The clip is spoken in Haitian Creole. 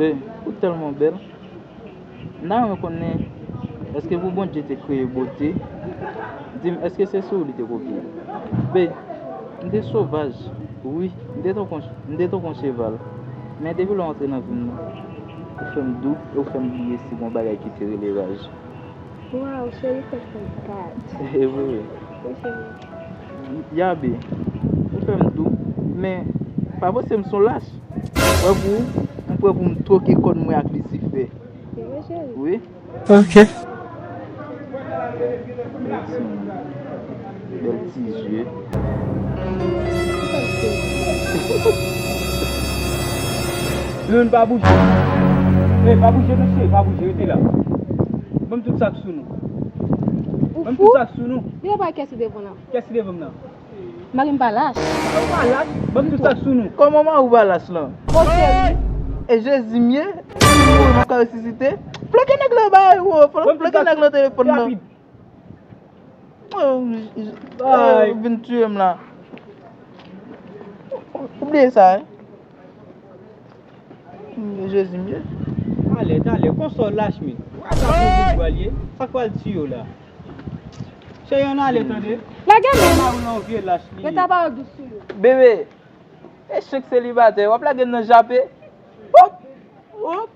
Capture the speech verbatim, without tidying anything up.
Be, ou tèlman bèl. M ta renmen konnen, èske pou Bondye te kreye bote, di m, èske se sou ou li te kopye? Be, m te sovaj, wi, m te tankou, m te tankou yon cheval. Men depi lè w antre nan vi m nan, ou fè m dou e ou fè m bliye si gon bagay ki te rele raj. Waw, cheri, fè m konn kat. E vre. Wi, cheri. Yabe, ou fè m dou, men pa panse m son lach. Wè pou ou, m prè pou m twoke kòn mwen ak Lisifè. Se vre, cheri? Wi. Ok. Bèl ti zye. Lil, pa bouje. Ey, pa bouje, mesye, pa bouje, rete la. Ban m tout sa k sou nou. Ou fou? Ban m tout sa k sou nou. Li pa kès ki devan la. Kès ki devan m nan? Mari m pa lach. Ou pa lach? Ban m tout sa k sou nou. Kòman mari w pa lach lan? Bon, cheri. E Jezi m ye, si m mouri m ap ka resisite. Flanke nèg lan bay, wo, flanke nèg lan telefòn nan. Rapid. Oh, j- j- oh, vin tiye m la. Ou bliye sa, wi. Jezi m ye. Talè, talè, konsa w lach, men. Ou pa ka pou boujwa l ye. Sa k pral tiye w la? Cheri, ann ale, tande. Lage men. Mari w lan yon vye lach li ye. Rete a pawòl dous sou yo. Bebe, echèk selibatè, w ap lage m nan jape. Hop! Hop!